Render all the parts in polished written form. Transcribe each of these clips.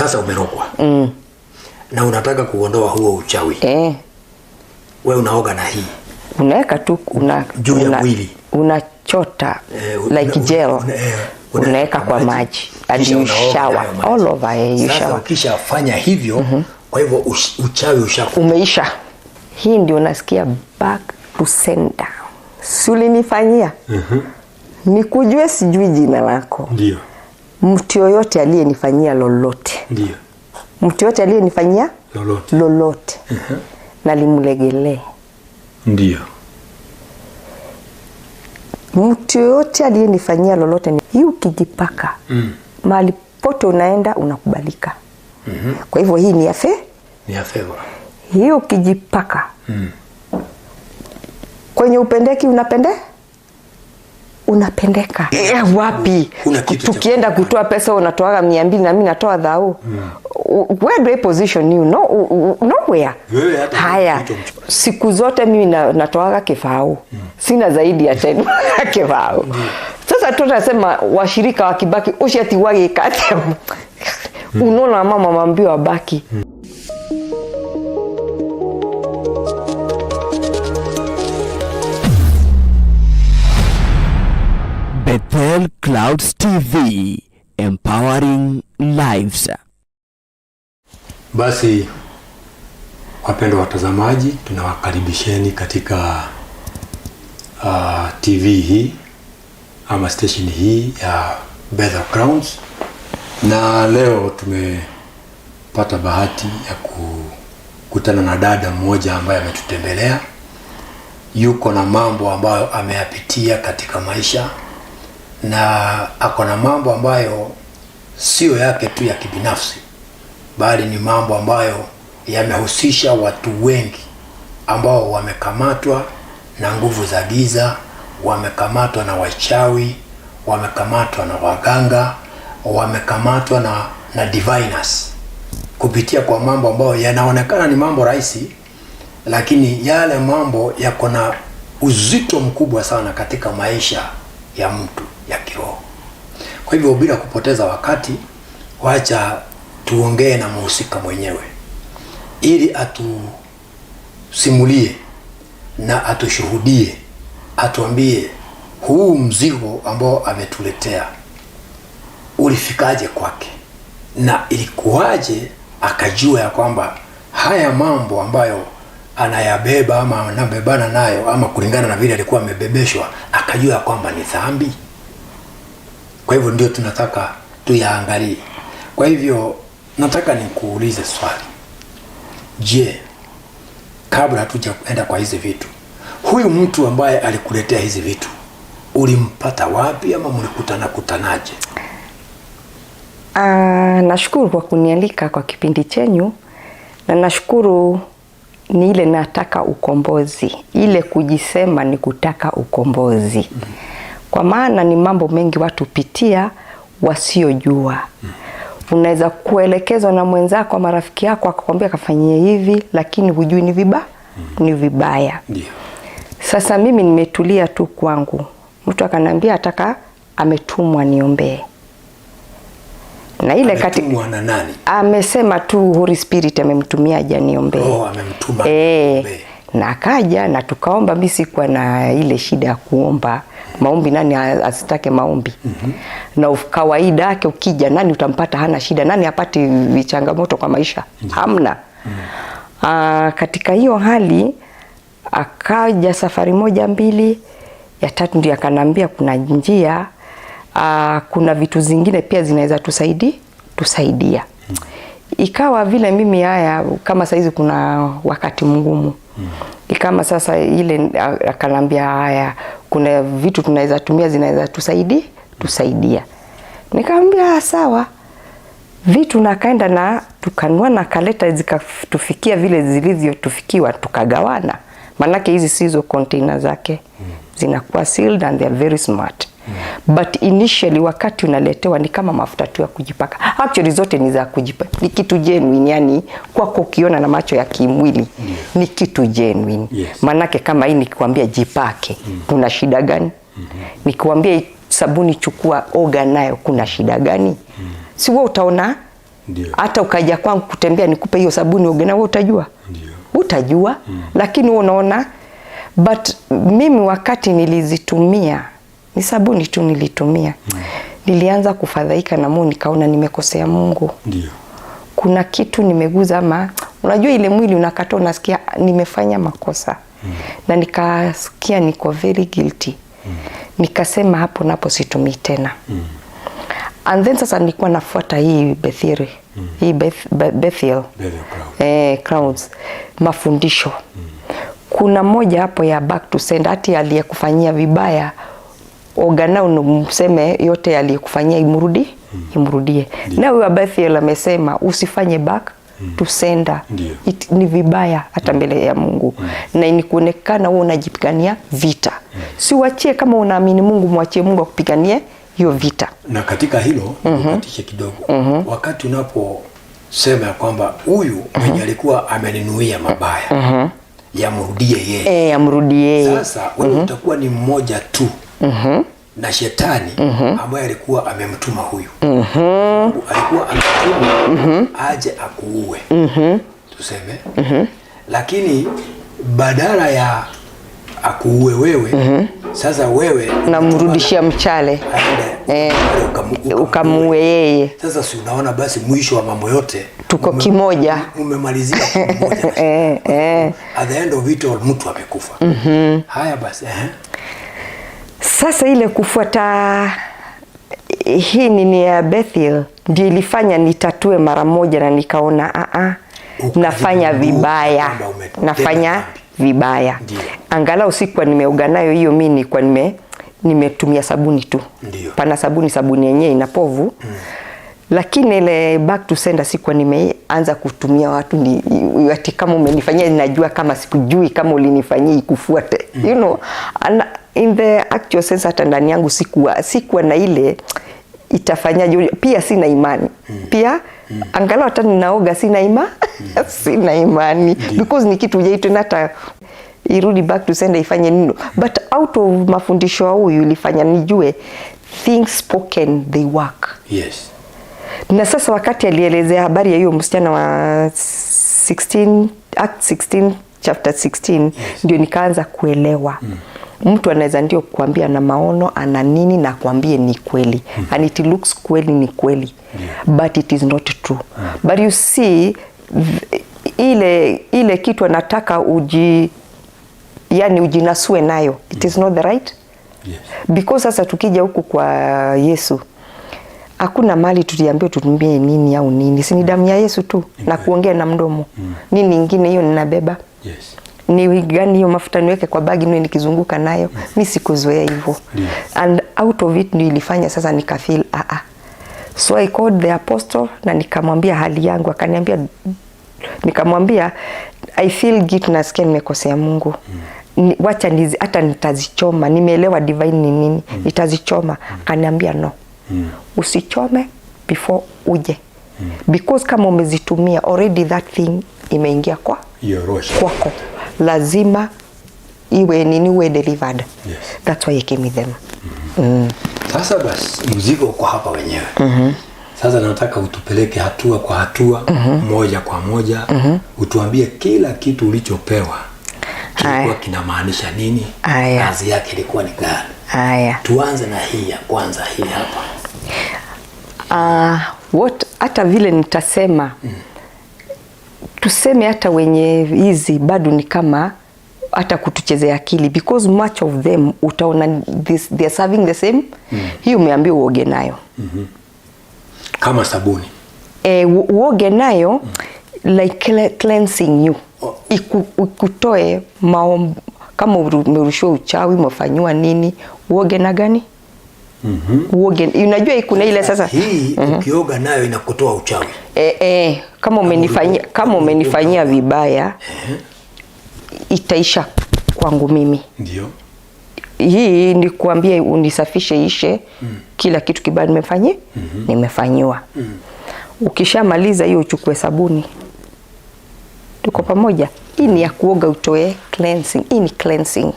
Sasa umerogwa na unataka kuondoa huo uchawi, we unaoga na hii Unaweka tu una, Juu ya mwili. Unachota like gel, unaweka kwa maji and Kisha you unaoga shower nayo maji. all over, you Sasa shower. ukishafanya hivyo, kwa hivyo uchawi ushaku Umeisha. Hii ndio nasikia back to sender. Si ulinifanyia? Nikujue sijui jina lako. Ndio. Mtu yoyote aliyenifanyia lolote, Ndio. mtu yoyote aliyenifanyia Lolote. lolote, nalimlegelee. Ndio. Mtu yoyote aliyenifanyia lolote, hii ukijipaka mahali pote unaenda unakubalika. Kwa hivyo hii ni ya Ni ya favor. Hii ukijipaka kwenye upendeki unapendeka. Wapi? Huna kitu cha Tukienda kutoa pesa unatoaga 200 na mimi natoa dhao. Where do I position you? No, nowhere. Wewe hata Haya, kitu mch- siku zote mimi natoaga kifao. Sina zaidi ya 10 kifao. Sasa tunasema washirika wakibaki ushati wage kati. Unaona mama mamwambia wabaki. Bethel Clouds TV, empowering lives. Basi wapendwa watazamaji, tunawakaribisheni katika TV hii ama station hii ya Bethel Crowns, na leo tumepata bahati ya kukutana na dada mmoja ambaye ametutembelea. Yuko na mambo ambayo ameyapitia katika maisha na ako na mambo ambayo sio yake tu ya kibinafsi, bali ni mambo ambayo yamehusisha watu wengi ambao wamekamatwa na nguvu za giza, wamekamatwa na wachawi, wamekamatwa na waganga, wamekamatwa na diviners, kupitia kwa mambo ambayo yanaonekana ni mambo rahisi, lakini yale mambo yako na uzito mkubwa sana katika maisha ya mtu ya kiroho. Kwa hivyo bila kupoteza wakati, wacha tuongee na mhusika mwenyewe ili atusimulie na atushuhudie, atuambie huu mzigo ambao ametuletea ulifikaje kwake na ilikuwaje akajua ya kwamba haya mambo ambayo anayabeba ama anabebana nayo ama kulingana na vile alikuwa amebebeshwa, akajua ya kwamba ni dhambi. Kwa hivyo ndio tunataka tuyaangalie. Kwa hivyo nataka nikuulize swali. Je, kabla hatujaenda kwa hizi vitu, huyu mtu ambaye alikuletea hizi vitu ulimpata wapi ama mlikutana kutanaje? Nashukuru kwa kunialika kwa kipindi chenyu, na nashukuru ni ile nataka ukombozi. Ile kujisema ni kutaka ukombozi. Kwa maana ni mambo mengi watu pitia wasiojua. Unaweza kuelekezwa na mwenzako ama rafiki yako akakwambia kafanyie hivi, lakini hujui ni ni vibaya. Sasa mimi nimetulia tu kwangu. Mtu akaniambia ataka ametumwa niombee. Na ile kati Ametumwa na nani? Amesema tu Holy Spirit amemtumia aje niombee. Oh, amemtuma niombee. Na akaja na tukaomba. Mimi sikuwa na ile shida ya kuomba maombi, nani asitake maombi? Na kawaida yake ukija nani utampata hana shida, nani hapati vichangamoto kwa maisha? Hamna. Katika hiyo hali akaja safari moja mbili, ya tatu ndio akanambia kuna njia, kuna vitu zingine pia zinaweza tusaidia. Ikawa vile mimi haya kama saizi kuna wakati mgumu. Kama sasa ile akanambia haya kuna vitu tunaweza tumia zinaweza tusaidia. Nikamwambia sawa. Vitu na kaenda na tukanua na kaleta zikatufikia vile zilivyotufikiwa tukagawana. Manake hizi sizo container zake. Zinakuwa sealed and they are very smart. But initially wakati unaletewa ni kama mafuta tu ya kujipaka. Actually zote ni za kujipaka. Ni kitu genuine, yani kwako ukiona na macho ya kimwili ni kitu genuine. Manake kama hii nikikwambia jipake, kuna shida gani? Nikikwambia sabuni chukua oga nayo, kuna shida gani? Si wewe utaona Ndio. Hata ukaja kwangu kutembea nikupe hiyo sabuni uoge nayo, wewe utajua? Ndio. Utajua. Lakini wewe unaona. But mimi wakati nilizitumia, ni sabuni tu nilitumia, nilianza kufadhaika na Mungu, nikaona nimekosea Mungu. Ndio. Kuna kitu nimeguza, ama unajua ile mwili unakata, unasikia nimefanya makosa. Na nikasikia niko very guilty. Nikasema hapo napo situmii tena. And then sasa nilikuwa nafuata hii Bethel, hii Bethel Bethel Crowd. Crowds mafundisho. Kuna moja hapo ya back to sender, hati aliyekufanyia vibaya oga nao mseme yote aliyekufanyia imrudie. Na huyo wa Bethel amesema usifanye back to sender. Ndio. Ni vibaya hata mbele ya Mungu. Na ni kuonekana wewe unajipigania vita. Si uachie, kama unaamini Mungu, mwachie Mungu akupiganie hiyo vita. Na katika hilo nikukatishe kidogo. Wakati unaposema ya kwamba huyu mwenye alikuwa ameninuia mabaya yamrudie yeye. Amrudie yeye. Sasa wewe utakuwa ni mmoja tu na shetani ambaye alikuwa amemtuma huyu. Alikuwa amemtuma aje akuue. Tuseme. Lakini badala ya akuue wewe, sasa wewe Namrudishia mchale. Aende Ukamuue yeye. Sasa si unaona basi mwisho wa mambo yote Tuko kimoja. Umemalizia kimoja. At the end of it all mtu amekufa. Haya basi. Sasa ile kufuata hii nini ya Bethel ndio ilifanya nitatue mara moja, na nikaona nafanya Ukajigundua vibaya, kwamba umetenda nafanya dhambi. vibaya. Ndio. Angalau sikuwa nimeoga nayo hiyo, mimi nilikuwa nimetumia sabuni tu. Ndio. Pana sabuni, sabuni yenyewe ina povu. Lakini ile back to sender sikuwa nimeanza kutumia watu ni ati kama umenifanyia ninajua, kama sikujui kama ulinifanyia ikufuate. And in the actual sense hata ndani yangu sikuwa na ile itafanyaje, pia sina imani. Pia angalau hata ninaoga sina imani because ni kitu hujaitwa hata irudi back to sender ifanye nini, but out of mafundisho ya huyu ilifanya nijue things spoken they work. Na sasa wakati alielezea habari ya hiyo msichana wa 16, Act 16 chapter 16, ndio nikaanza kuelewa. Mtu anaweza ndio kuambia na maono ana nini na kuambie ni kweli. And it looks kweli ni kweli. But it is not true. But you see ile kitu anataka ujinasue nayo. It is not the right. Because sasa tukija huku kwa Yesu hakuna mali tuliambiwa tutumie nini au nini, si ni damu ya Yesu tu na kuongea na mdomo. Nini ingine hiyo ninabeba? Ni gani hiyo mafuta niweke kwa bagi niwe nikizunguka nayo? Mi sikuzoea hivyo. And out of it ndio ilifanya sasa nikafeel ah. So I called the apostle na nikamwambia hali yangu, akaniambia, nikamwambia I feel guilt, nasikia nimekosea Mungu. Wacha nizi, hata nitazichoma, nimeelewa divine ni nini, nitazichoma. Akaniambia no. Usichome before uje. Because kama umezitumia already that thing imeingia Hiyo roho. kwako. Lazima iwe nini, uwe delivered. That's why I came with them. Sasa basi mzigo uko hapa wenyewe. Sasa nataka utupeleke hatua kwa hatua, moja kwa moja, utuambie kila kitu ulichopewa kilikuwa kinamaanisha nini, kazi yake ilikuwa ni gani. Tuanze na hii ya kwanza, hii hapa. What, hata vile nitasema, tuseme hata wenye hizi bado ni kama hata kutuchezea akili, because much of them utaona this, they are serving the same. Hii umeambiwa uoge nayo. Kama sabuni. Uoge nayo like cleansing you. Ikutoe kama umerushiwa uchawi, umefanyiwa nini, uoge na gani? Uoge, unajua kuna ile sasa hii ukioga nayo inakutoa uchawi. Kama umenifanyia vibaya, itaisha kwangu mimi. Hii ni kuambia unisafishe ishe kila kitu kibaya nimefanyiwa. Ukishamaliza hiyo uchukue sabuni. Tuko pamoja. Hii ni ya kuoga utoe cleansing. Hii ni cleansing.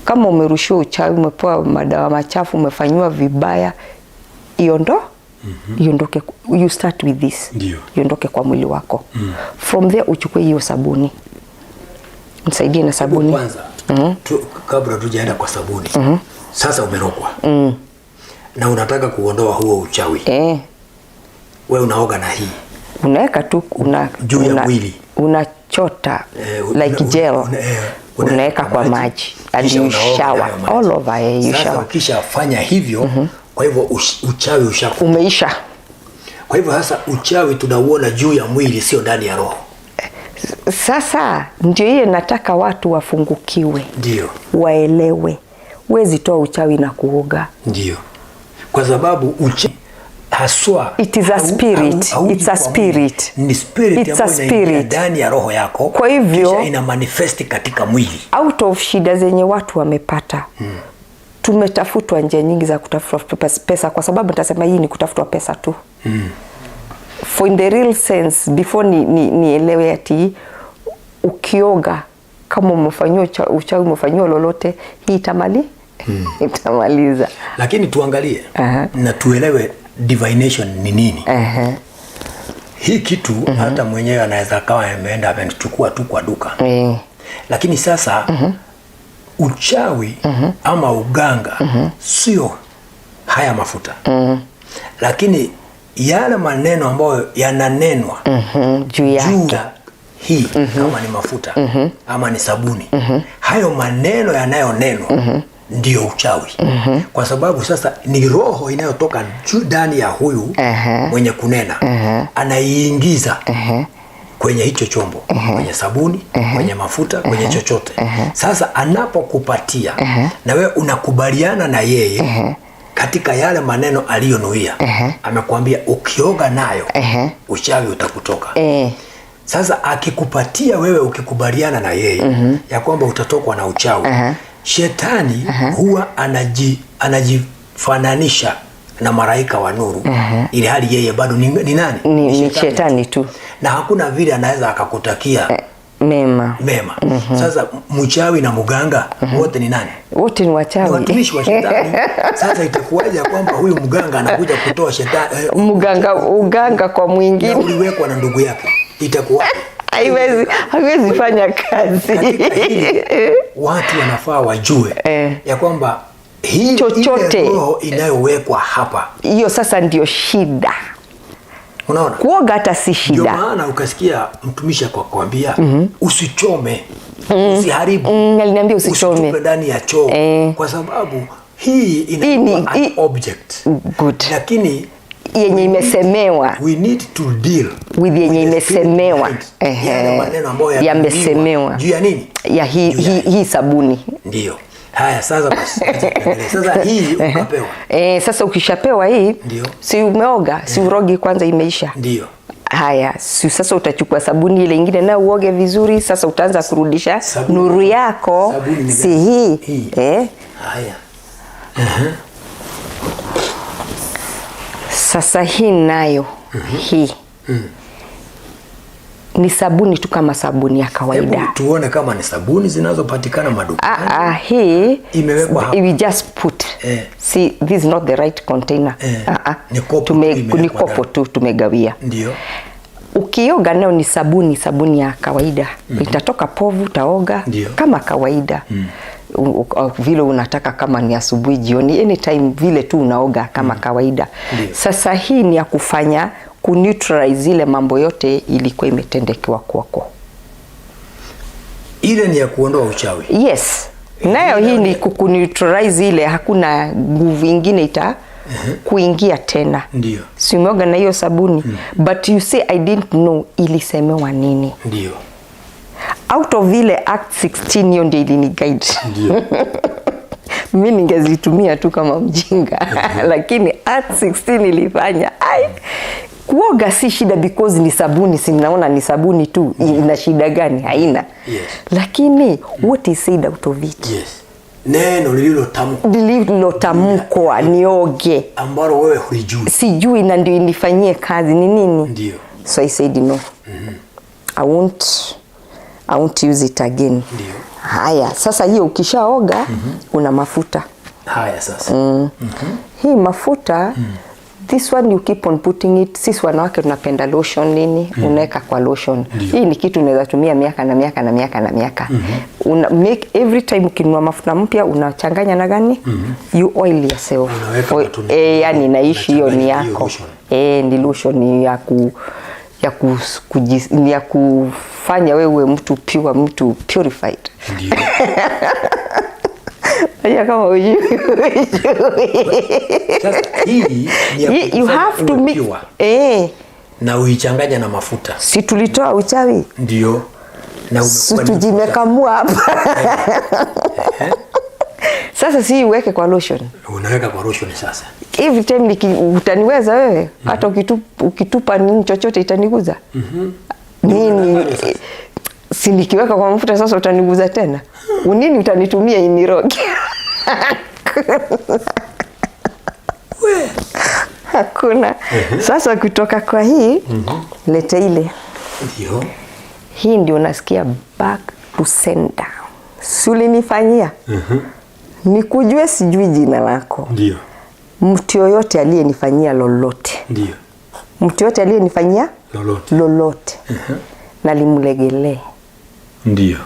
Kama umerushiwa uchawi, umepewa madawa machafu, umefanyiwa vibaya, Iondoke, you start with this. Ndio. Iondoke kwa mwili wako. From there uchukue hiyo sabuni, nisaidie na sabuni. Kwanza kabla tujaenda kwa sabuni, sasa umerogwa na unataka kuondoa huo uchawi, we unaoga na hii? Unaweka tu Juu ya mwili. Unachota like gel, unaweka kwa maji and Kisha you unaoga shower nayo maji. all over, you Sasa shower. ukishafanya hivyo, kwa hivyo uchawi ushaku Umeisha. Kwa hivyo sasa uchawi tunauona juu ya mwili, sio ndani ya roho. Sasa ndio hiyo nataka watu wafungukiwe, waelewe, wezi toa uchawi na kuoga. Ndio, kwa sababu uchawi haswa It is a spirit. hauji It's a kwa mwili. spirit. Ni spirit It's a ambayo inaingia spirit. ndani ya roho yako, Kwa hivyo- kisha ina manifest katika mwili. Out of shida zenye watu wamepata, tumetafutwa njia nyingi za kutafuta pesa, kwa sababu nitasema hii ni kutafutwa pesa tu. For in the real sense, before nielewe ati ukioga kama umefanyiwa uchawi, umefanyiwa lolote, hii itamaliza. Lakini tuangalie na tuelewe divination ni nini. Hii kitu hata mwenyewe anaweza akawa ameenda amechukua tu kwa duka, lakini sasa uchawi ama uganga sio haya mafuta, lakini yale maneno ambayo yananenwa Juu yake. juu ya hii, kama ni mafuta ama ni sabuni, hayo maneno yanayonenwa ndiyo uchawi, kwa sababu sasa ni roho inayotoka juu ndani ya huyu mwenye kunena, anaiingiza kwenye hicho chombo, kwenye sabuni, kwenye mafuta, kwenye chochote. Sasa anapokupatia na wewe unakubaliana na yeye katika yale maneno aliyonuia, amekwambia ukioga nayo uchawi utakutoka. Sasa akikupatia wewe, ukikubaliana na yeye ya kwamba utatokwa na uchawi, shetani huwa anajifananisha na malaika wa nuru, ili hali yeye bado ni nani? Ni shetani tu. Na hakuna vile anaweza akakutakia Mema. Mema. Sasa mchawi na mganga wote ni nani? Wote ni Ni wachawi. watumishi wa shetani. Sasa itakuwaje ya kwamba huyu mganga anakuja kutoa shetani Mganga, uganga kwa na mwingine uliwekwa na ndugu yake? Itakuwaje? Haiwezi fanya kazi. Katika hili watu wanafaa wajue ya kwamba hii Chochote. ile roho inayowekwa hapa, Hiyo sasa ndio shida. Unaona? Kuoga hata si Ndio shida. maana ukasikia mtumishi akakwambia usichome, usiharibu, Aliniambia usichome. usitupe ndani ya choo, kwa sababu hii Hii ni- inakuwa an object. Good. Lakini Yenye imesemewa. we need to deal With yenye with the spirit imesemewa. behind. Yale maneno ambayo Yamesemewa. juu ya nini? Ya hii Juu ya hii sabuni. Ndio. Haya, sasa basi. Acha tuendelee. Sasa hii ukapewa. Sasa ukishapewa hii, si umeoga, si urogi kwanza imeisha. Ndio. Haya, si sasa utachukua sabuni ile ingine na uoge vizuri, sasa utaanza kurudisha Sabuni. nuru yako. Sabuni ni Si gani? hii. Hii. Haya. Sasa hii nayo hii ni sabuni tu kama sabuni ya kawaida. Hebu tuone kama ni sabuni zinazopatikana madukani. Hii Imewekwa hapa. We just put. See, this is not the right container. Ni kopo tu imewekwa Ni kopo ndani. tu tumegawia. Ndio. Ukioga nayo ni sabuni, sabuni ya kawaida. Itatoka povu, utaoga kama kawaida. Vile unataka, kama ni asubuhi, jioni, anytime vile tu unaoga kama kawaida. Sasa hii ni ya kufanya ku neutralize ile mambo yote ilikuwa imetendekewa kwako. Ile ni ya kuondoa uchawi. Yes. Nayo hii ni kukuneutralize ile, hakuna nguvu ingine ita kuingia tena. Ndio. Si umeoga na hiyo sabuni? But you say I didn't know ilisemewa nini. Ndio. Out of ile Act 16, hiyo ndio ilini guide. Ndio. Mi ningezitumia tu kama mjinga, lakini Act 16 ilifanya ai, kuoga si shida because ni sabuni, si naona ni sabuni tu, ina shida gani? Haina. Lakini what is said out of it, Yes. Neno lililotamkwa lililotamkwa nioge ambalo wewe hulijui. Sijui na ndio inifanyie kazi ni nini. Ndio. So I said no, I won't use it again. Ndio. Haya, sasa hiyo ukishaoga, una mafuta. Haya sasa. Hii mafuta, This one you keep on putting it. Sisi wanawake tunapenda lotion nini, unaweka kwa lotion. Hii ni kitu unaweza tumia miaka na miaka na miaka na miaka. Una make every time ukinunua mafuta mpya unachanganya na gani? You oil yourself. Unaweka matunda. Yani inaishi hiyo ni Unachanganya hiyo yako. Lotion. Ni lotion ya ku ya ku, kuji, ni ya kufanya wewe mtu pure, mtu purified. Unajua kama hujui. Sasa hii ni ya You kukufanya have to uwe mix. pure na uichanganya na mafuta. Si tulitoa uchawi? Ndio. Na Si umekuwa ni mtu tujimekamua hapa. Sasa si uweke kwa lotion. Unaweka kwa lotion sasa. Every time utaniweza wewe, hata ukitupa nini chochote itaniguza. Nini? Unadanganywa sasa. Si nikiweka kwa mafuta sasa utaniguza tena? Unini utanitumia iniroge? We. Hakuna. Sasa kutoka kwa hii, lete ile. Ndio. Hii ndio nasikia back to sender. Si ulinifanyia? Nikujue sijui jina lako. Ndio. Mtu yoyote aliyenifanyia lolote. Ndio. Mtu yoyote aliyenifanyia Lolote. lolote. Nalimlegelee. Ndio.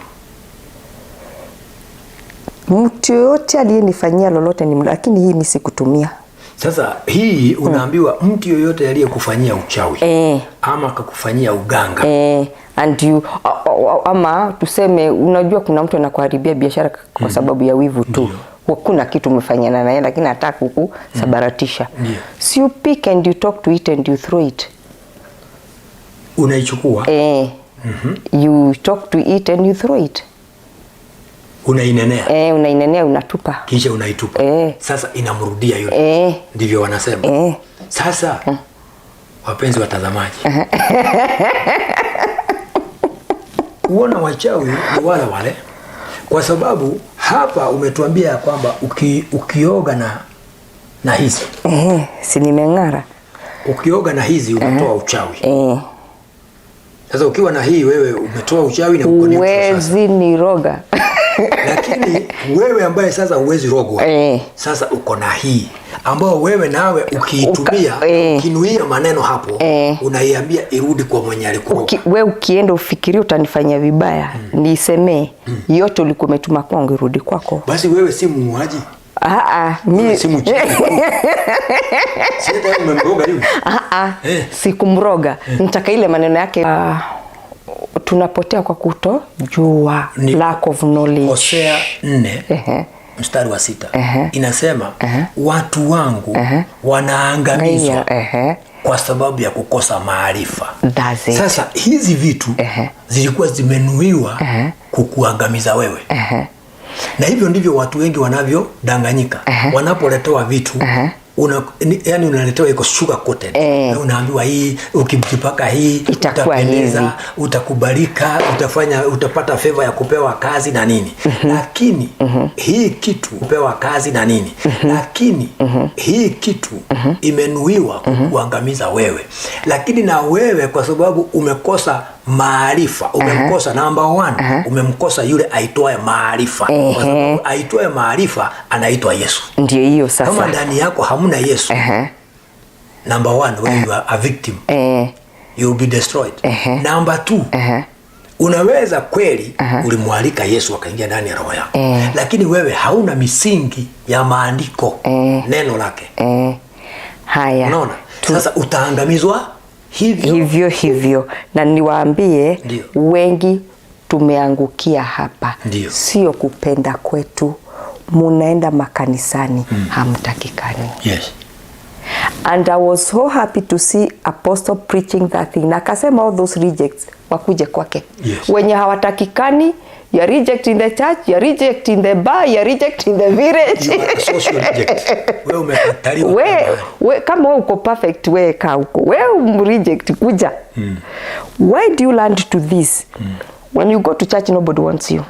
Mtu yoyote aliyenifanyia lolote ni, lakini hii mi sikutumia. Sasa hii unaambiwa mtu yoyote aliyekufanyia uchawi ama akakufanyia uganga. And you, ama tuseme unajua kuna mtu anakuharibia biashara kwa sababu ya wivu tu. Hakuna kitu umefanyana naye lakini anataka kukusabaratisha. Si you pick and you talk to it and you throw it. Unaichukua. You talk to it and you throw it. Unainenea. Unainenea, unatupa. Kisha unaitupa. Sasa inamrudia yule. Ndivyo wanasema. Sasa wapenzi watazamaji, uona wachawi ni wale wale, kwa sababu hapa umetuambia ya kwamba ukioga na hizi Si nimeng'ara. Ukioga na hizi umetoa uchawi. Sasa ukiwa na hii wewe umetoa uchawi na uko neutral sasa. Huwezi niroga. Lakini wewe ambaye sasa huwezi rogwa, sasa uko na hii ambao wewe nawe ukiitumia, ukinuia maneno hapo, unaiambia irudi kwa mwenye alikuroga. We ukienda ufikirie utanifanyia vibaya, nisemee yote ulikuwa umetuma kwangu irudi kwako. Basi wewe si muuaji. Mi Si mchawi. Si hata umemroga yule. Sikumroga. Nitaka ile maneno yake. Tunapotea kwa kutojua, lack of knowledge. Hosea 4 mstari wa 6 inasema watu wangu wanaangamizwa kwa sababu ya kukosa maarifa. That's it. Sasa hizi vitu zilikuwa zimenuiwa kukuangamiza wewe. Na hivyo ndivyo watu wengi wanavyodanganyika. Wanapoletewa vitu, yani unaletewa iko sugar coated. Na unaambiwa hii ukijipaka hii Itakuwa utapendeza, hivi. utakubalika, utapata favor ya kupewa kazi na nini. Lakini hii kitu kupewa kazi na nini. Lakini hii kitu imenuiwa kukuangamiza wewe. Lakini na wewe kwa sababu umekosa maarifa, umemkosa number 1, umemkosa yule aitwaye maarifa. Kwa sababu aitwaye maarifa anaitwa Yesu. Ndio hiyo sasa. Kama ndani yako hamna Yesu, number 1, when you are a victim, you will be destroyed. Number 2, unaweza kweli ulimwalika Yesu akaingia ndani ya roho yako, lakini wewe hauna misingi ya maandiko, neno lake. Haya. Unaona? Sasa utaangamizwa hivyo hivyo hivyo. Na niwaambie, wengi tumeangukia hapa. Sio kupenda kwetu. Munaenda makanisani, hamtakikani. And I was so happy to see apostle preaching that thing. Na akasema all those rejects wakuje kwake. Wenye hawatakikani, you are reject in the church, you are reject in the bar, you are reject in the village. You are a social reject. Wewe umekataliwa. We, kama wewe uko perfect, we kaa huko. We reject kuja. Why do you learn to this? When you go to church, nobody wants you.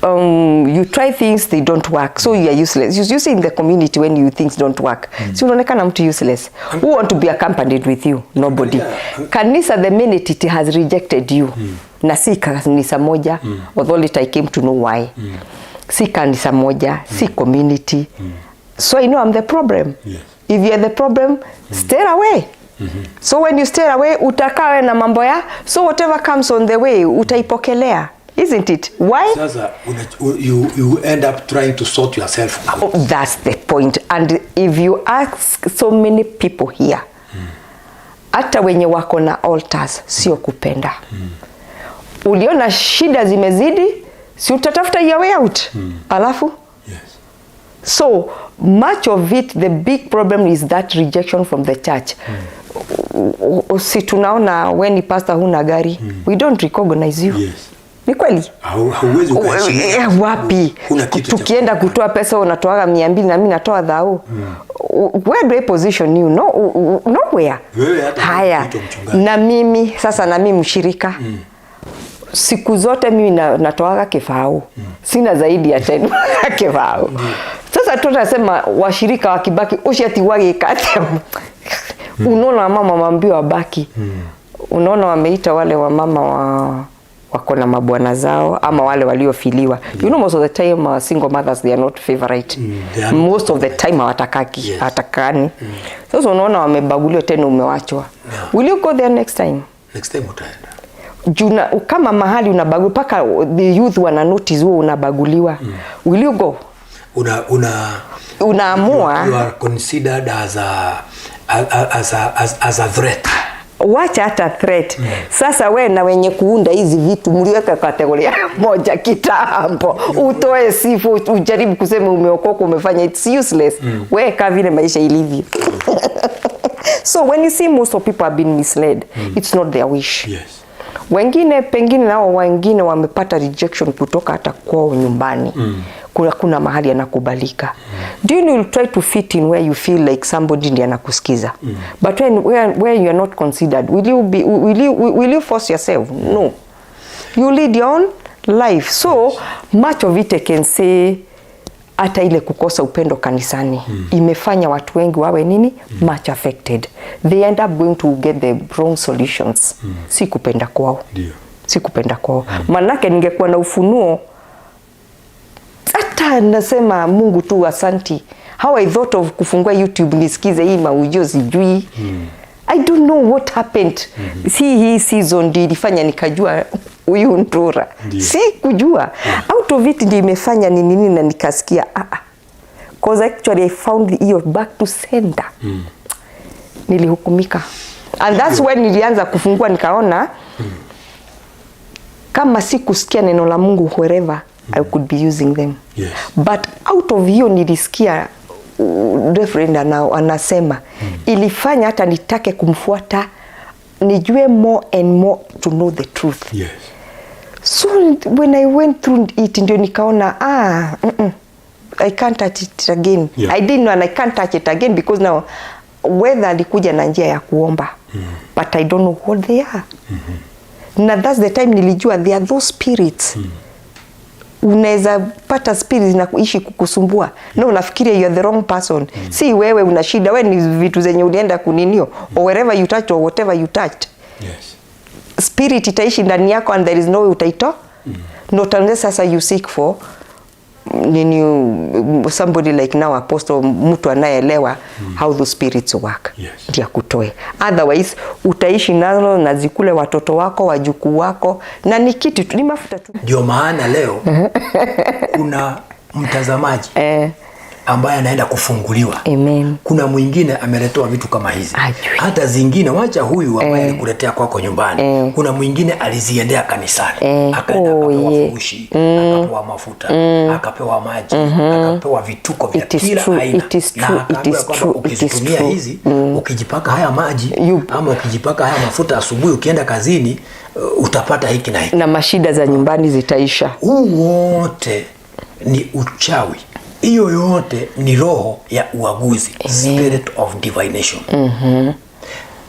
You try things, they don't work, so you are useless. You see in the community when you things don't work, si unaonekana mtu useless. Who want to be accompanied with you? Nobody. Kanisa, the minute it has rejected you, na si kanisa moja, although later I came to know why. Si kanisa moja, si community. So I know I'm the problem. If you're the problem, stay away. So when you stay away, utakaa wewe na mambo ya, so whatever comes on the way utaipokelea, isn't it? Why? Sasa you end up trying to sort yourself out. Oh, that's the point. And if you ask so many people here, hata wenye wako na altars, sio kupenda. Uliona shida zimezidi, si utatafuta your way out? Alafu so much of it, the big problem is that rejection from the church. Si tunaona when ni pastor huna gari, we don't recognize you. Ni kweli? Hauwezi ukaheshimika. Wapi? Huna kitu cha Tukienda kutoa pesa, unatoaga 200 na mimi natoa thao. Where do I position you? No, nowhere. Wewe hata Haya, huitwa mchungaji. Na mimi sasa, na mimi mshirika, siku zote mimi natoaga kifao, sina zaidi ya 10 kifao. Sasa tunasema washirika wakibaki ucio wagikate. Unaona mama waambiwa wabaki, unaona wameita wale wamama wa wako na mabwana zao ama wale waliofiliwa. You know, most of the time single mothers, they are not favorite. They are not. Most of the time hawatakaki, hawatakani. Sasa unaona wamebaguliwa, tena umewachwa. Will you go there next time? Next time utaenda. Juna, kama mahali unabaguliwa mpaka the youth wana notice wewe unabaguliwa, will you go? Una Unaamua. You are considered as a threat. Wacha hata threat. Sasa we na wenye kuunda hizi vitu mliweka kategoria moja kitambo. Utoe sifa, ujaribu kusema umeokoka, umefanya, it's useless. We kaa vile maisha ilivyo. So when you see most of people have been misled, it's not their wish. Wengine pengine nao wengine wamepata rejection kutoka hata kwao nyumbani. Kuna mahali anakubalika. Do you know, you'll try to fit in where you feel like somebody ndiye anakusikiza. But when where you are not considered, will you force yourself? No. You lead your own life. So much of it, I can say, hata ile kukosa upendo kanisani imefanya watu wengi wawe nini, much affected. They end up going to get the wrong solutions. Si kupenda kwao. Si kupenda kwao. Manake ningekuwa na ufunuo, hata nasema Mungu tu asanti. How I thought of kufungua YouTube nisikize hii maujio, sijui. I don't know what happened. Si hii season ndio ilifanya nikajua huyu Ndura? Si kujua. Out of it ndio imefanya ni nini na nikasikia, ah, ah. 'Cause actually I found hiyo back to sender. Nilihukumika. And that's when nilianza kufungua, nikaona kama si kusikia neno la Mungu wherever I could be using them. But out of hiyo nilisikia reverend anasema, ilifanya hata nitake kumfuata, nijue more and more to know the truth. So when I went through it ndio nikaona, ah, I can't touch it again. I didn't know and I can't touch it again because now whether alikuja na njia ya kuomba, but I don't know what they are. Na that's the time nilijua there are those spirits. Unaweza pata spirits na kuishi kukusumbua na unafikiria you are the wrong person. Si wewe una shida, wewe ni vitu zenye ulienda kuninio or wherever you touched or whatever you touched. Spirit itaishi ndani yako and there is no way utaitoa, not unless sasa you seek for nini, somebody like now apostle, mtu anayeelewa how those spirits work, ndiye akutoe. Otherwise utaishi nalo na zikule watoto wako, wajukuu wako, na ni kitu tu, ni mafuta tu. Ndio maana leo kuna mtazamaji ambaye anaenda kufunguliwa. Amen. Kuna mwingine ameletewa vitu kama hizi. Ajui. Hata zingine, wacha huyu ambaye alikuletea kwako nyumbani. Kuna mwingine aliziendea kanisani, akaenda, akapewa furushi, akapewa mafuta, akapewa maji, akapewa vituko vya It is kila true, aina. it is Na true, it akaambiwa is kwamba true, it is ukizitumia true. hizi, ukijipaka haya maji ama ukijipaka haya mafuta asubuhi ukienda kazini, utapata hiki na hiki. Na mashida za nyumbani zitaisha. Huu wote ni uchawi. Hiyo yote ni roho ya uaguzi, spirit of divination.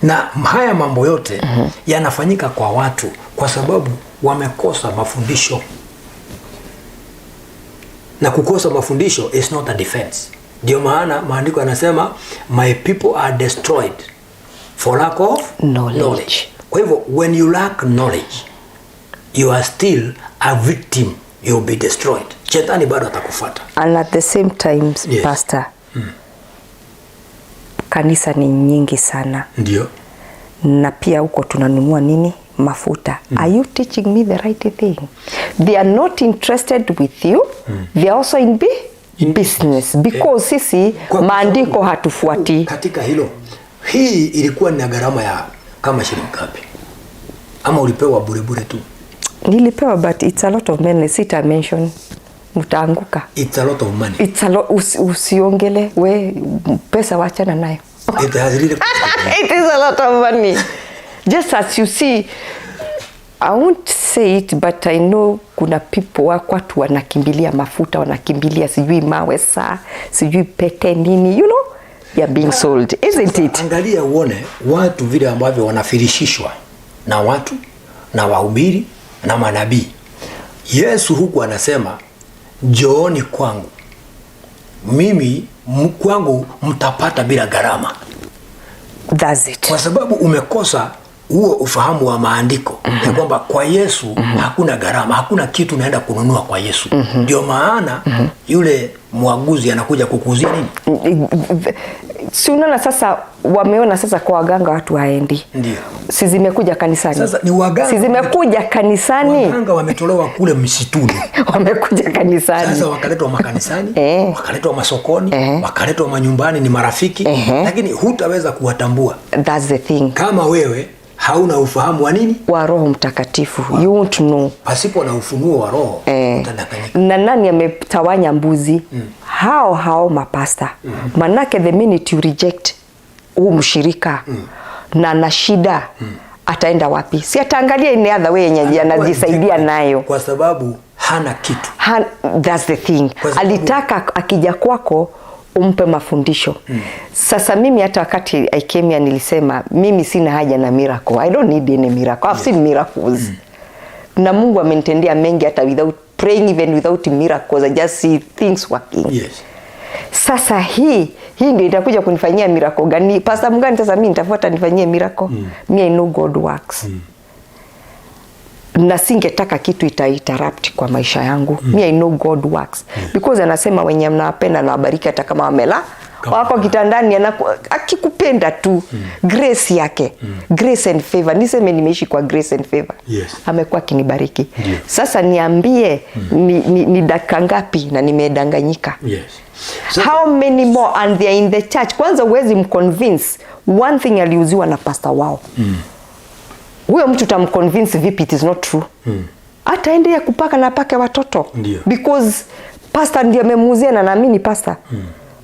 Na haya mambo yote yanafanyika kwa watu kwa sababu wamekosa mafundisho, na kukosa mafundisho is not a defense. Ndio maana maandiko yanasema, "My people are destroyed for lack of Knowledge." Kwa hivyo when you lack knowledge, you are still a victim, you'll be destroyed. Shetani bado atakufuata. And at the same time, Pastor, Kanisa ni nyingi sana. Ndio. Na pia huko tunanunua nini? Mafuta. Are you teaching me the right thing? They are not interested with you. They are also in business because sisi maandiko hatufuati. Katika hilo, hii ilikuwa ni gharama ya kama shilingi ngapi? Ama ulipewa bure bure tu? Nilipewa, but it's a lot of money. Sita mention, mtaanguka. It's a lot of money. It's a lot, usiongele we pesa, wachana nayo. It has really It is a lot of money. Just as you see, I won't say it, but I know kuna people watu wanakimbilia mafuta, wanakimbilia sijui mawe saa, sijui pete nini, they are being sold, isn't it? Angalia uone watu vile ambavyo wanafirishishwa na watu na wahubiri na manabii. Yesu huku anasema, "Njooni kwangu mimi, kwangu mtapata bila gharama." That's it. Kwa sababu umekosa huo ufahamu wa maandiko ya kwamba kwa Yesu hakuna gharama, hakuna kitu unaenda kununua kwa Yesu. Ndio maana yule mwaguzi anakuja kukuuzia nini? Si unaona sasa, wameona sasa kwa waganga watu waendi. Ndio. Si zimekuja kanisani? Sasa ni waganga. Si zimekuja kanisani? Waganga wametolewa kule msituni. Wamekuja kanisani. Sasa wakaletwa makanisani, wakaletwa masokoni, wakaletwa manyumbani, ni marafiki, lakini hutaweza kuwatambua That's the thing. Kama wewe hauna ufahamu wa nini? Wa Roho Mtakatifu. You won't know. Pasipo na ufunuo wa Roho utadanganyika. Na nani ametawanya mbuzi? Hao hao mapasta. Manake the minute you reject huu mshirika na na shida, ataenda wapi? Si ataangalia in other way yenye anajisaidia nayo? Kwa sababu hana kitu. That's the thing. Kwa sababu- Alitaka akija kwako umpe mafundisho. Sasa mimi hata wakati I came here nilisema mimi sina haja na miracle. I don't need any miracle. I've seen miracles. Na Mungu amenitendea mengi hata without praying, even without miracles. I just see things working. Sasa hii ndio itakuja kunifanyia miracle gani? Pastor mgani sasa mimi nitafuata nifanyie miracle? Me, I know God works. Na singetaka kitu ita interrupt kwa maisha yangu. Me, I know God works. Because anasema wenye mnawapenda na wabariki hata kama wamela Kama wako kitandani, akikupenda tu, grace yake, grace and favor. Niseme nimeishi kwa grace and favor. Amekuwa akinibariki. Sasa niambie, ni dakika ngapi na nimedanganyika? Sasa, How many more, and they are in the church? Kwanza huwezi mconvince one thing aliuziwa na pastor wao. Huyo mtu utamconvince vipi it is not true? Ataendelea kupaka na apake watoto. Because pastor ndiye amemuuzia na naamini pastor.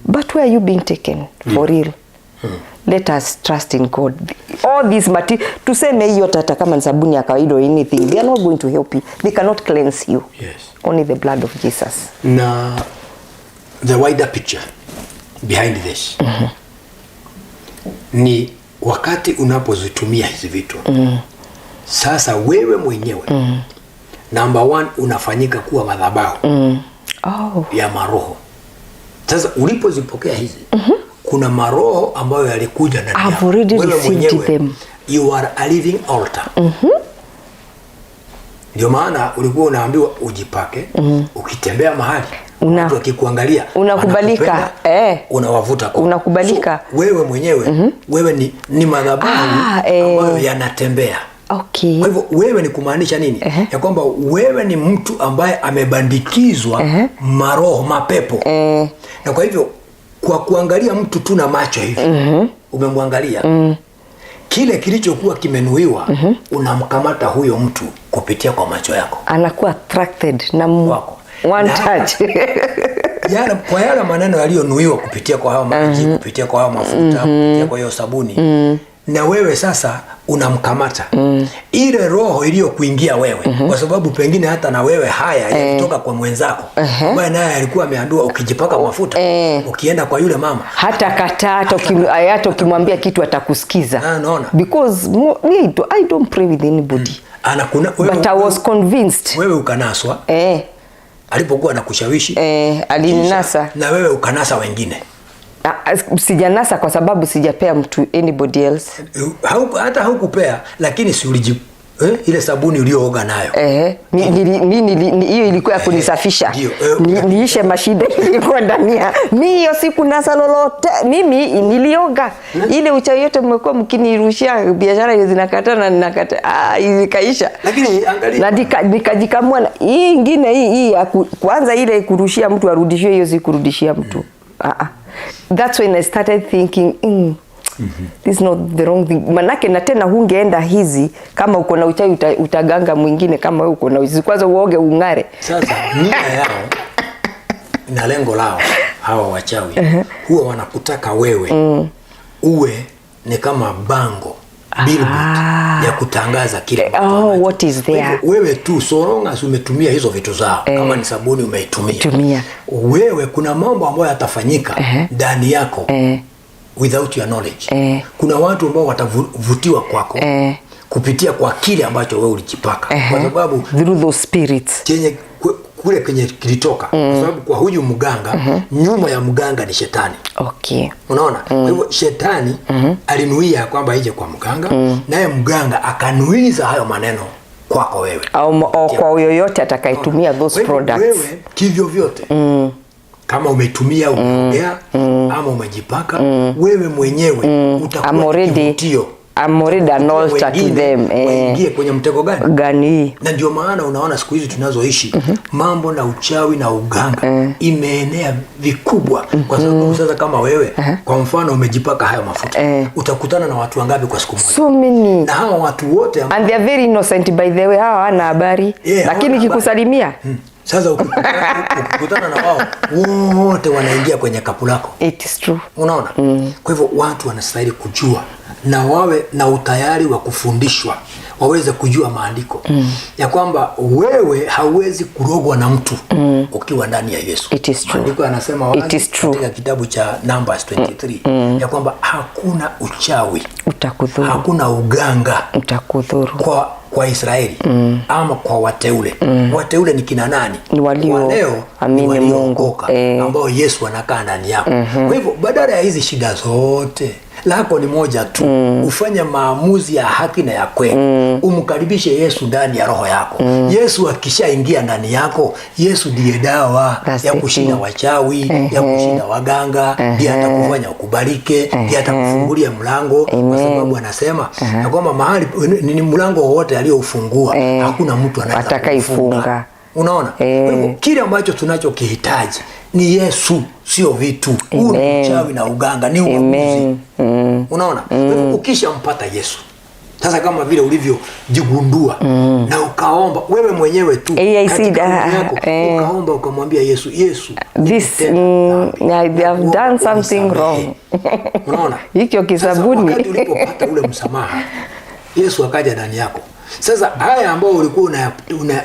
But where are you being taken for real? Let us trust in God. All these tuseme hiyo hata kama ni sabuni ya kawaida or anything, they are not going to help you. They cannot cleanse you. Only the blood of Jesus. Na the wider picture behind this ni wakati unapozitumia hizi vitu, sasa wewe mwenyewe, number one, unafanyika kuwa madhabahu ya maroho. Sasa ulipozipokea hizi, kuna maroho ambayo yalikuja ndani I've yako. already Wewe received mwenyewe, them. you are a living altar. Ndio maana ulikuwa unaambiwa ujipake, ukitembea mahali, watu wakikuangalia Unakubalika, wanakupenda, unawavuta kwa. Unakubalika. So, wewe mwenyewe, wewe ni madhabahu ambayo yanatembea. Kwa hivyo wewe ni kumaanisha nini? Ya kwamba wewe ni mtu ambaye amebandikizwa maroho, mapepo. Na kwa hivyo kwa kuangalia mtu tu na macho hivi, umemwangalia, kile kilichokuwa kimenuiwa, unamkamata huyo mtu kupitia kwa macho yako. Anakuwa attracted na Wako. one touch. Kwa yale maneno yaliyonuiwa kupitia kwa hayo maji, kupitia kwa hayo mafuta, kupitia kwa hiyo sabuni, na wewe sasa unamkamata ile roho iliyokuingia wewe, kwa sababu pengine hata na wewe haya yalitoka kwa mwenzako ambaye naye alikuwa ameambiwa ukijipaka mafuta, ukienda kwa yule mama Hata kataa, hata ukimwambia kitu atakusikiza. Ah, naona. Because me, I don't pray with anybody. Anakuna, wewe, But I was convinced. Wewe ukanaswa alipokuwa anakushawishi, Alininasa. na wewe ukanasa wengine. Ah, ah, sijanasa kwa sababu sijapea mtu anybody else. Hata haukupea, lakini si Ile sabuni uliyooga nayo. Hiyo ilikuwa ya kunisafisha. Ndio, Niishe mashida ilikuwa ndani ya mi. Hiyo siku nasa lolote, mimi nilioga ile uchawi yote mmekuwa mkinirushia, biashara hiyo zinakata na ninakata, ikaisha. Lakini angalia. Na nikajikamua hii ingine hii ya kwanza ile kurushia mtu arudishiwe, hiyo si kurudishia mtu. That's when I started thinking, this is not the wrong thing. Manake na tena hungeenda hizi kama uko na uchawi, utaganga mwingine kama wewe uko na uchawi. Kwanza uoge ung'are. Sasa nia yao na lengo lao hawa wachawi huwa wanakutaka wewe uwe ni kama bango, billboard ya kutangaza kile mtu anacho. What is Kwa hivyo there? wewe tu, so long as umetumia hizo vitu zao, kama ni sabuni umeitumia, Tumia. wewe kuna mambo ambayo yatafanyika ndani yako without your knowledge. Kuna watu ambao watavutiwa kwako kupitia kwa kile ambacho wewe ulijipaka, kwa sababu Through those spirits. Chenye kule kwenye kilitoka, kwa sababu kwa huyu mganga, nyuma ya mganga ni shetani. Unaona? Kwa hivyo shetani alinuia kwamba ije kwa mganga, naye mganga akanuiza hayo maneno kwako wewe. Au kwa yoyote atakayetumia those Kwa hivyo products. wewe kivyo vyote, kama umetumia, umeongea ama umejipaka, wewe mwenyewe utakuwa I'm already, kivutio. I'm already an altar to Wengine them. waingie kwenye mtego gani? Gani hii? Na ndio maana unaona siku hizi tunazoishi, mambo na uchawi na uganga imeenea vikubwa, kwa sababu sasa kama wewe kwa mfano umejipaka hayo mafuta, utakutana na watu wangapi kwa siku moja? So many. Na hawa watu wote And they are very innocent, by the way, hawa hawana habari. Yeah, Lakini hawana kikusalimia, Sasa ukikutana na wao wote wanaingia kwenye kapu lako. It is true. Unaona? Kwa hivyo watu wanastahili kujua na wawe na utayari wa kufundishwa, waweze kujua maandiko ya kwamba wewe hauwezi kurogwa na mtu ukiwa ndani ya Yesu. It is true. Maandiko yanasema wazi It is true. katika kitabu cha Numbers 23 ya kwamba hakuna uchawi, Utakudhuru. hakuna uganga Utakudhuru. kwa Israeli ama kwa wateule. Wateule ni kina nani? Ni walio Kwa leo ni amini Mungu. waliookoka, ambao Yesu anakaa ndani yako. Kwa hivyo badala ya hizi shida zote, lako ni moja tu, ufanye maamuzi ya haki na ya kweli, umkaribishe Yesu ndani ya roho yako. Yesu akishaingia ndani yako, Yesu ndiye dawa That's ya the kushinda thing. wachawi, ya kushinda waganga, ndiye atakufanya ukubalike, ndiye atakufungulia mlango, kwa Amen. sababu anasema ya kwamba mahali ni mlango wowote aliyoufungua, hakuna mtu anaweza Atakaifunga. kuufunga. Unaona? Kwa hivyo kile ambacho tunachokihitaji ni Yesu, sio vitu. Huu ni Amen. uchawi na uganga, ni uaguzi. Amen. Unaona? Kwa hivyo ukishampata Yesu, sasa kama vile ulivyojigundua na ukaomba wewe mwenyewe tu AIC katika roho yako, ukaomba ukamwambia Yesu, Yesu, This, nimetenda dhambi. I have Nakuomba done something unisamehe. wrong. Unaona? Hicho kisabuni. Sasa wakati ulipopata ule msamaha, Yesu akaja ndani yako. Sasa haya ambayo ulikuwa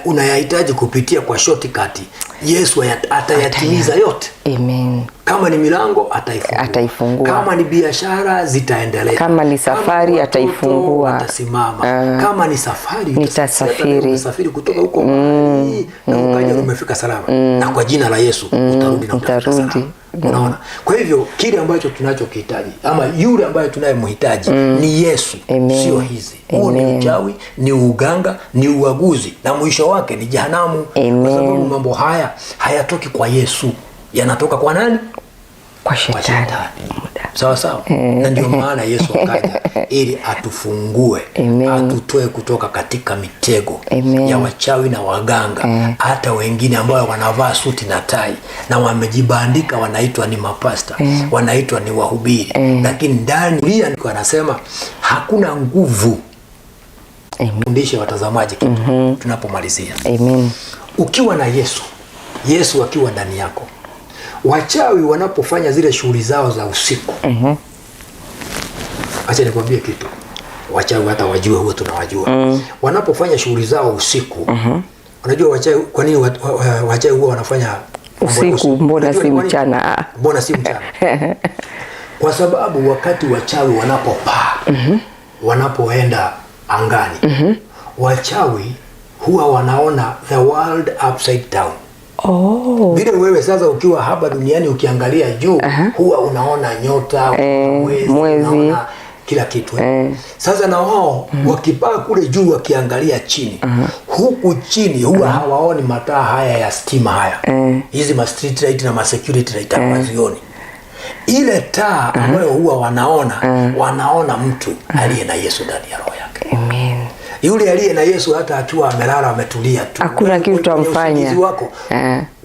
unayahitaji kupitia kwa shortcut, Yesu atayatimiza yote. Amen. Kama ni milango ataifungua. Ataifungua. Kama ni biashara zitaendelea. Kama ni safari, Kama ni watoto, ataifungua. watasimama. Kama ni safari Nitasafiri. utasafiri kutoka huko mbali na ukaja umefika salama. Na kwa jina la Yesu utarudi na utafika utarudi. salama. Unaona? Kwa hivyo kile ambacho tunachokihitaji ama yule ambaye tunayemhitaji ni Yesu, Amen. sio hizi. Huo ni Amen. uchawi, ni uganga, ni uaguzi na mwisho wake ni jehanamu. Kwa Amen. sababu mambo haya hayatoki kwa Yesu, yanatoka kwa nani? Kwa Kwa shetani. shetani. Sawa sawa. Na ndio maana Yesu akaja ili atufungue, Amen. atutoe kutoka katika mitego Amen. ya wachawi na waganga, hata wengine ambao wanavaa suti na tai na wamejibandika, wanaitwa ni mapasta, wanaitwa ni wahubiri, lakini ndani Biblia anasema hakuna nguvu. Amen. Fundishe watazamaji kitu tunapomalizia. Amen. Ukiwa na Yesu, Yesu akiwa ndani yako, wachawi wanapofanya zile shughuli zao za usiku, acha nikwambie kitu, wachawi hata wajue, huwa tunawajua wanapofanya shughuli zao usiku. Unajua wachawi kwa nini wachawi huwa wanafanya mambo ya Usiku, mbona Unajua si ni kwa nini? mchana? Ah. Mbona si mchana? Kwa sababu wakati wachawi wanapopaa, wanapoenda angani, wachawi huwa wanaona the world upside down. Oh. Vile wewe sasa ukiwa hapa duniani ukiangalia juu, huwa unaona nyota, mwezi, mwezi. unaona Kila kitu eh. Sasa na wao wakipaa kule juu wakiangalia chini, huku chini huwa hawaoni mataa haya ya stima haya, hizi ma street light na ma security light hawazioni. Ile taa ambayo huwa wanaona, wanaona mtu aliye na Yesu ndani ya roho yake. Amen. Yule aliye na Yesu hata akiwa amelala ametulia tu, Hakuna wewe kitu kwenye utamfanya. usingizi wako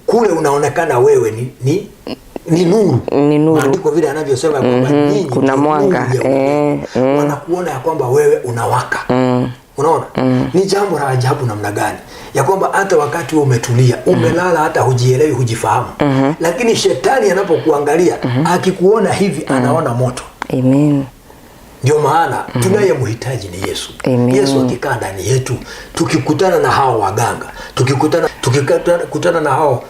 kule unaonekana wewe ni nuru. Ni nuru. Maandiko vile anavyosema kwamba nyinyi kuna ndio mwanga. nuru ya ulimwengu. Wanakuona ya kwamba wewe unawaka. Unaona? Ni jambo la ajabu namna gani ya kwamba hata wakati wewe umetulia, umelala, hata hujielewi, hujifahamu, lakini shetani anapokuangalia, akikuona hivi, anaona moto. Amen. Ndio maana tunayemhitaji ni Yesu. Amen. Yesu akikaa ndani yetu, tukikutana na hao waganga, tukikutana na hao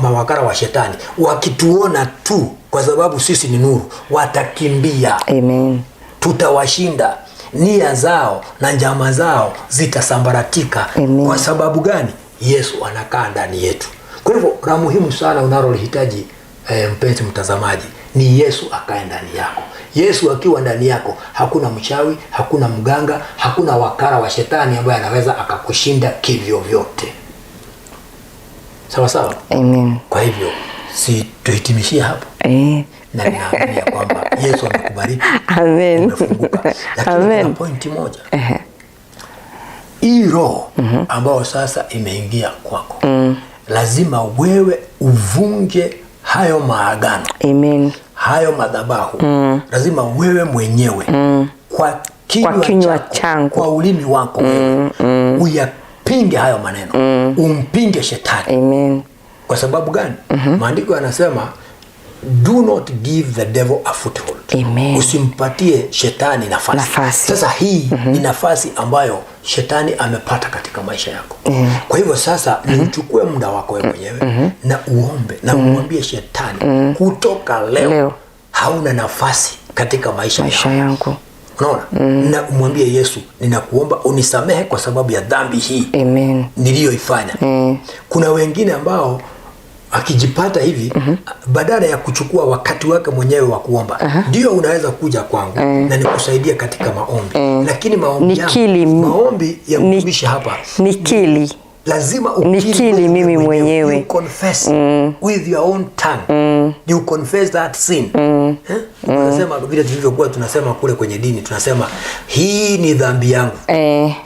mawakala wa shetani, wakituona tu, kwa sababu sisi ni nuru, watakimbia. Amen. Tutawashinda. Nia zao na njama zao zitasambaratika. Amen. Kwa sababu gani? Yesu anakaa ndani yetu. Kwa hivyo la muhimu sana unalolihitaji, mpenzi mtazamaji, ni Yesu akae ndani yako. Yesu akiwa ndani yako, hakuna mchawi, hakuna mganga, hakuna wakala wa shetani ambaye anaweza akakushinda kivyo vyote. Sawa sawa. Amen. Kwa hivyo si tuhitimishie hapo, na ninaamini ya kwamba Yesu amekubariki. Amen. Umefunguka. Lakini kuna Amen. pointi moja, hii roho ambayo sasa imeingia kwako, lazima wewe uvunje hayo maagano, Amen. hayo madhabahu. Lazima wewe mwenyewe kwa kinywa Kwa kinywa chako, changu. kwa ulimi wako wewe uyapinge hayo maneno, umpinge shetani. Amen. Kwa sababu gani? Maandiko yanasema, do not give the devil a foothold. Amen. Usimpatie shetani nafasi. Nafasi. Sasa hii ni nafasi ambayo shetani amepata katika maisha yako. Kwa hivyo sasa ni uchukue muda wako wewe mwenyewe na uombe na umwambie shetani, kutoka leo, Leo. hauna nafasi katika maisha, Maisha yangu. yangu. Unaona? Na umwambie Yesu, ninakuomba unisamehe kwa sababu ya dhambi hii Amen. niliyoifanya. Kuna wengine ambao akijipata hivi, badala ya kuchukua wakati wake mwenyewe wa kuomba, ndio unaweza kuja kwangu na nikusaidia katika maombi, lakini maombi yangu, Nikili- maombi ya mtumishi hapa Nikili. lazima ukiri Nikiri wewe mimi mwenyewe. You confess with your own tongue. You confess that sin. Eh? Tunasema vile tulivyokuwa tunasema kule kwenye dini, tunasema hii ni dhambi yangu,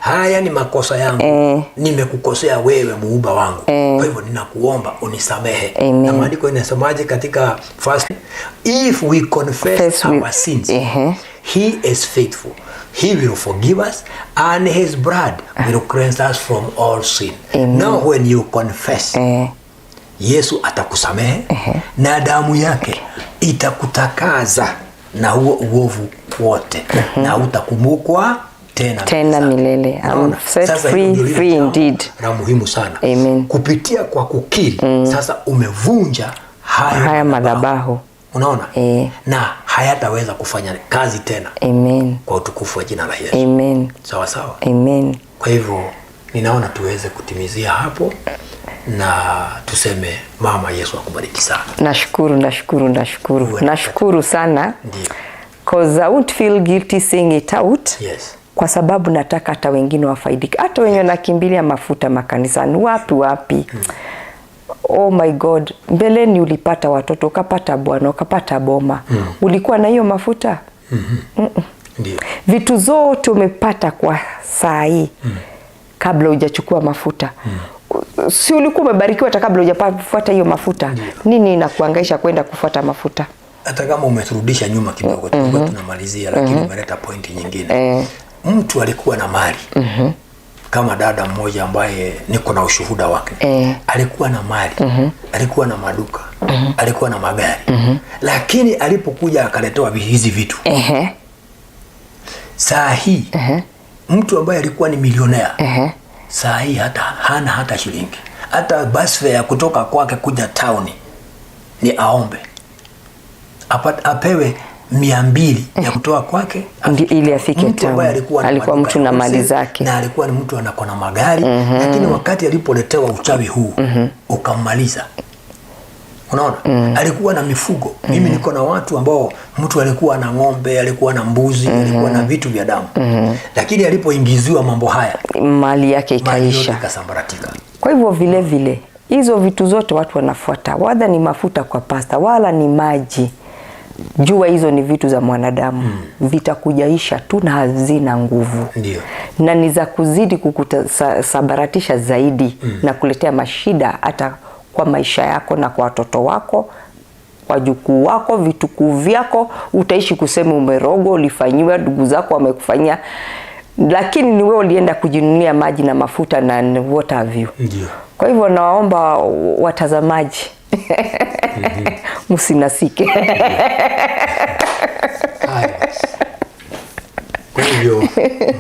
haya ni makosa yangu, nimekukosea wewe muumba wangu, kwa hivyo ninakuomba unisamehe. Amen. Na maandiko inasemaje katika first, if we confess Confess our sins, he is faithful, he will forgive us, and his blood will cleanse us from all sin. Amen. Now when you confess, Yesu atakusamehe na damu yake itakutakaza na huo uovu wote, na utakumbukwa tena Tena milele. I'm Unaona? set Sasa free, hilo ndio lile free jambo indeed. la muhimu sana. Amen. Kupitia kwa kukiri, sasa umevunja hayo Haya madhabahu. Unaona? Na hayataweza kufanya kazi tena Amen. kwa utukufu wa jina la Yesu. Amen. Sawa sawa. Amen. Kwa hivyo ninaona tuweze kutimizia hapo na tuseme mama, Yesu akubariki sana. Nashukuru, nashukuru, nashukuru. Uwe na Nashukuru sana. Ndio. 'Cause I won't feel guilty saying it out. Kwa sababu nataka hata wengine wafaidike, hata wenye wanakimbilia mafuta makanisani, wapi wapi. Oh my God, mbeleni ulipata watoto, ukapata bwana, ukapata boma, ulikuwa na hiyo mafuta? Ndio. Vitu zote umepata kwa saa hii kabla hujachukua mafuta. Si ulikuwa umebarikiwa hata kabla hujafuata hiyo mafuta? Nini inakuhangaisha kwenda kufuata mafuta? Hata kama umeturudisha nyuma kidogo, tulikuwa tunamalizia, lakini umeleta pointi nyingine. Mtu alikuwa na mali, kama dada mmoja ambaye niko na ushuhuda wake. Alikuwa na mali, alikuwa na maduka, alikuwa na magari, lakini alipokuja akaletewa hizi vitu, saa hii mtu ambaye alikuwa ni milionea, saa hii hata hana hata shilingi, hata bus fare ya kutoka kwake kuja town ni aombe apewe 200 ya kutoa kwake Ili afike Mtu ambaye town. alikuwa na Alikuwa maduka mtu na ya mali wholesale, zake. na alikuwa ni mtu anako na magari, lakini wakati alipoletewa uchawi huu ukammaliza, Unaona? Alikuwa na mifugo. Mimi niko na watu ambao mtu alikuwa na ng'ombe, alikuwa na mbuzi, alikuwa na vitu vya damu. Lakini alipoingiziwa mambo haya, mali yake mali yote ikaisha. ikasambaratika. Kwa hivyo vile vile hizo vitu zote watu wanafuata, wala ni mafuta kwa pasta, wala ni maji. Jua hizo ni vitu za mwanadamu, vitakujaisha tu na hazina nguvu. Ndio. Na ni za kuzidi kukusabaratisha zaidi na kuletea mashida hata kwa maisha yako na kwa watoto wako, wajukuu wako, vitukuu vyako. Utaishi kusema umerogwa, ulifanyiwa, ndugu zako wamekufanyia, lakini ni wewe ulienda kujinunulia maji na mafuta na what have you. Ndio. Kwa hivyo nawaomba watazamaji msinasike. Haya basi. Kwa hivyo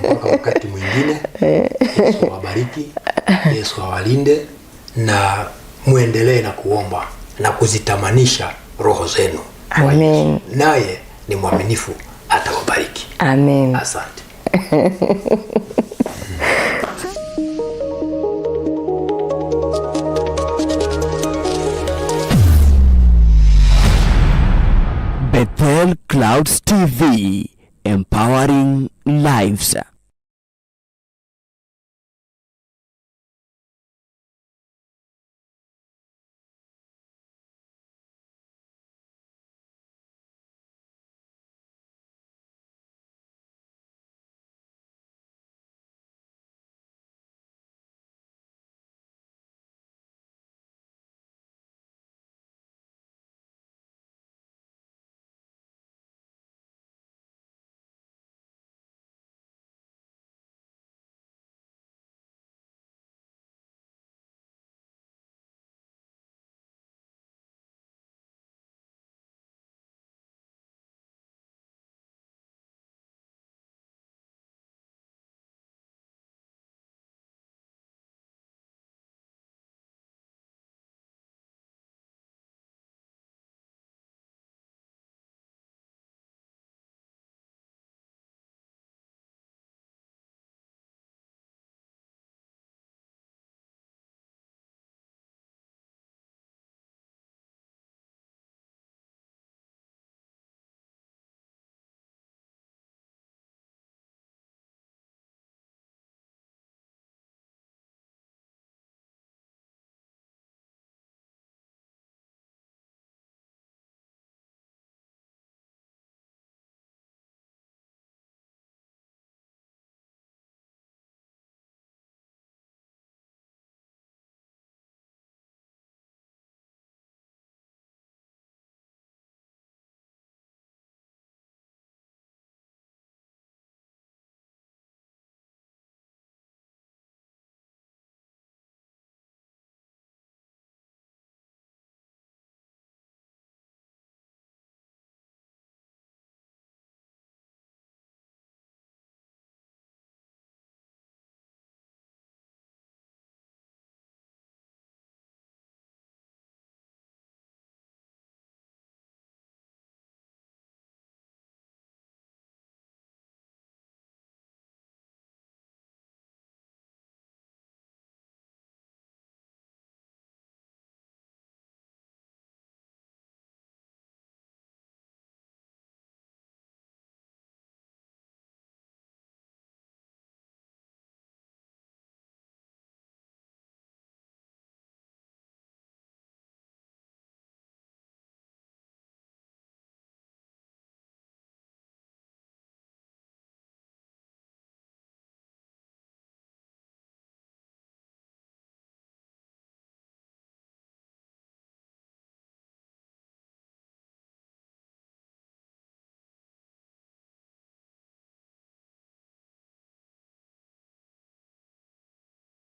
mpaka wakati mwingine, Yesu awabariki, Yesu awalinde na muendelee na kuomba na kuzitamanisha roho zenu kwa Amen. Yesu. Naye ni mwaminifu atawabariki. Amen. Asante. Bethel Clouds TV, empowering lives.